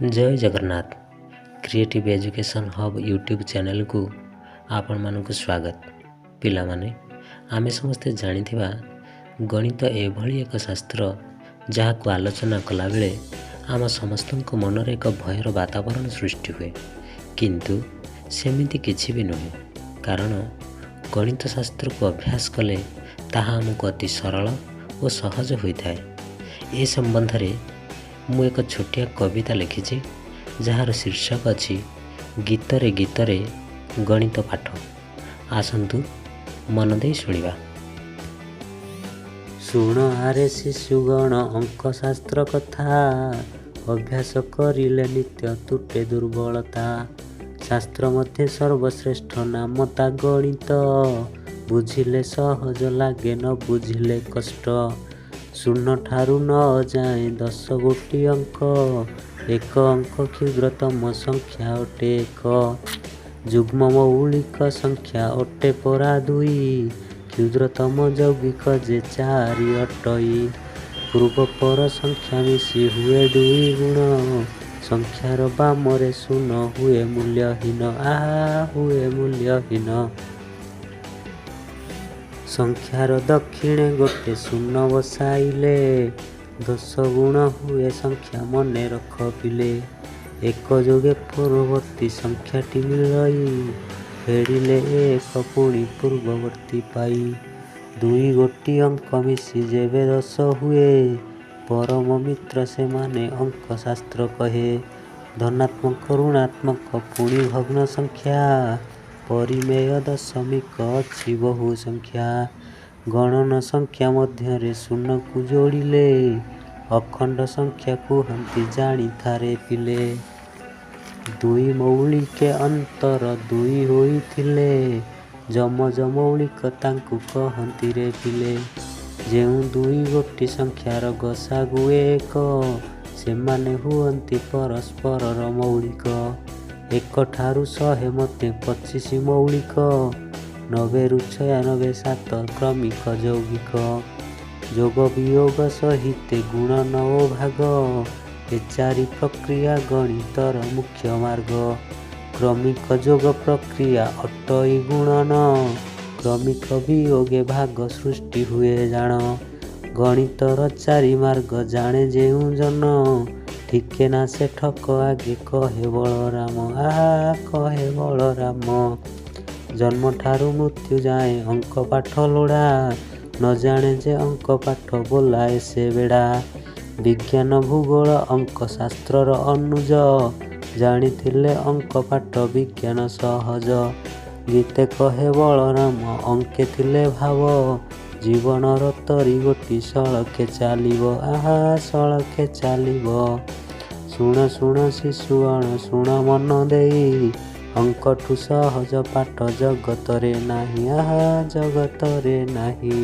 ଜୟ Jagannath. Creative education hub YouTube ଚ୍ୟାନେଲକୁ ଆପଣମାନଙ୍କୁ ସ୍ୱାଗତ। ପିଲାମାନେ, ଆମେ ସମସ୍ତେ ଜାଣିଥିବା ଗଣିତ ଏଭଳି ଏକ ଶାସ୍ତ୍ର ଯାହାକୁ ଆଲୋଚନା କଲାବେଳେ ଆମ ସମସ୍ତଙ୍କ ମନରେ ଏକ ଭୟର ବାତାବରଣ ସୃଷ୍ଟି ହୁଏ। କିନ୍ତୁ ସେମିତି କିଛି ବି ନୁହେଁ, କାରଣ ଗଣିତ ଶାସ୍ତ୍ରକୁ ଅଭ୍ୟାସ କଲେ ତାହା ଆମକୁ ଅତି ସରଳ ଓ ସହଜ ହୋଇଥାଏ। ଏ ସମ୍ବନ୍ଧରେ ମୁଁ ଏକ ଛୋଟିଆ କବିତା ଲେଖିଛି, ଯାହାର ଶୀର୍ଷକ ଅଛି ଗୀତରେ ଗୀତରେ ଗଣିତ ପାଠ। ଆସନ୍ତୁ ମନ ଦେଇ ଶୁଣିବା। ଶୁଣ ଆରେ ଶିଶୁଗଣ ଅଙ୍କ ଶାସ୍ତ୍ର କଥା, ଅଭ୍ୟାସ କରିଲେ ନିତ୍ୟ ତୁଟେ ଦୁର୍ବଳତା। ଶାସ୍ତ୍ର ମଧ୍ୟେ ସର୍ବଶ୍ରେଷ୍ଠ ନାମ ତା ଗଣିତ, ବୁଝିଲେ ସହଜ ଲାଗେ ନ ବୁଝିଲେ କଷ୍ଟ। ଶୂନ ଠାରୁ ନଅ ଯାଏଁ 10 ଗୋଟି ଅଙ୍କ, ଏକ ଅଙ୍କ କ୍ଷୁଦ୍ରତମ ସଂଖ୍ୟା ଅଟେ ଏକ। ଯୁଗ୍ମ ମୌଳିକ ସଂଖ୍ୟା ଅଟେ ପରା 2, କ୍ଷୁଦ୍ରତମ ଯୌଗିକ ଯେ 4 ଅଟଇ। ପୂର୍ବପର ସଂଖ୍ୟା ମିଶି ହୁଏ 2 ଗୁଣ, ସଂଖ୍ୟାର ବାମରେ ଶୂନ ହୁଏ ମୂଲ୍ୟହୀନ, ଆହା ହୁଏ ମୂଲ୍ୟହୀନ। ସଂଖ୍ୟାର ଦକ୍ଷିଣେ ଗୋଟେ ଶୂନ ବସାଇଲେ, 10 ଗୁଣ ହୁଏ ସଂଖ୍ୟା ମନେ ରଖ ପିଲେ। ଏକ ଯୋଗେ ପରବର୍ତ୍ତୀ ସଂଖ୍ୟାଟି ମିଳଇ, ଫେଡ଼ିଲେ ଏକ ପୁଣି ପୂର୍ବବର୍ତ୍ତୀ ପାଇ। 2 ଗୋଟି ଅଙ୍କ ମିଶି ଯେବେ 10 ହୁଏ, ପରମ ମିତ୍ର ସେମାନେ ଅଙ୍କ ଶାସ୍ତ୍ର କହେ। ଧନାତ୍ମକ ଋଣାତ୍ମକ ପୁଣି ଭଗ୍ନ ସଂଖ୍ୟା, ପରିମେୟ ଦଶମିକ ଅଛି ବହୁ ସଂଖ୍ୟା। ଗଣନ ସଂଖ୍ୟା ମଧ୍ୟରେ ଶୂନକୁ ଯୋଡ଼ିଲେ, ଅଖଣ୍ଡ ସଂଖ୍ୟା କୁହନ୍ତି ଜାଣିଥାରେ ପିଲେ। 2 ମୌଳିକେ ଅନ୍ତର 2 ହୋଇଥିଲେ, ଯମଜ ମୌଳିକ ତାଙ୍କୁ କହନ୍ତି ରେ ପିଲେ। ଯେଉଁ 2 ଗୋଟି ସଂଖ୍ୟାର ଗସାଗୁ ଏକ, ସେମାନେ ହୁଅନ୍ତି ପରସ୍ପରର ମୌଳିକ। 1 ଠାରୁ 100 ମଧ୍ୟେ 25 ମୌଳିକ, 90ରୁ 96 7 କ୍ରମିକ ଯୌଗିକ। ଯୋଗ ବିୟୋଗ ସହିତେ ଗୁଣନ ଓ ଭାଗ, ଏ ଚାରି ପ୍ରକ୍ରିୟା ଗଣିତର ମୁଖ୍ୟ ମାର୍ଗ। କ୍ରମିକ ଯୋଗ ପ୍ରକ୍ରିୟା ଅଟଇ ଗୁଣନ, କ୍ରମିକ ବିୟୋଗେ ଭାଗ ସୃଷ୍ଟି ହୁଏ ଜାଣ। ଗଣିତର ଚାରି ମାର୍ଗ ଜାଣେ ଯେଉଁ ଜନ, ଠିକେ ନା ସେ ଠକ ଆଗେ କହେ ବଳରାମ, ଆହା କହେ ବଳରାମ। ଜନ୍ମଠାରୁ ମୃତ୍ୟୁ ଯାଏଁ ଅଙ୍କ ପାଠ ଲୋଡ଼ା, ନ ଜାଣେ ଯେ ଅଙ୍କ ପାଠ ବୋଲାଏ ସେ ବେଡ଼ା। ବିଜ୍ଞାନ ଭୂଗୋଳ ଅଙ୍କ ଶାସ୍ତ୍ରର ଅନୁଜ, ଜାଣିଥିଲେ ଅଙ୍କ ପାଠ ବିଜ୍ଞାନ ସହଜ। ଗୀତେ କହେ ବଳରାମ ଅଙ୍କେ ଥିଲେ ଭାବ, ଜୀବନର ତରି ଗୋଟି ସଳଖେ ଚାଲିବ, ଆହା ସଳଖେ ଚାଲିବ। ଶୁଣ ଶୁଣ ଶିଶୁଗଣ ଶୁଣ ମନ ଦେଇ, ଅଙ୍କଠୁ ସହଜ ପାଠ ଜଗତରେ ନାହିଁ, ଆହା ଜଗତରେ ନାହିଁ।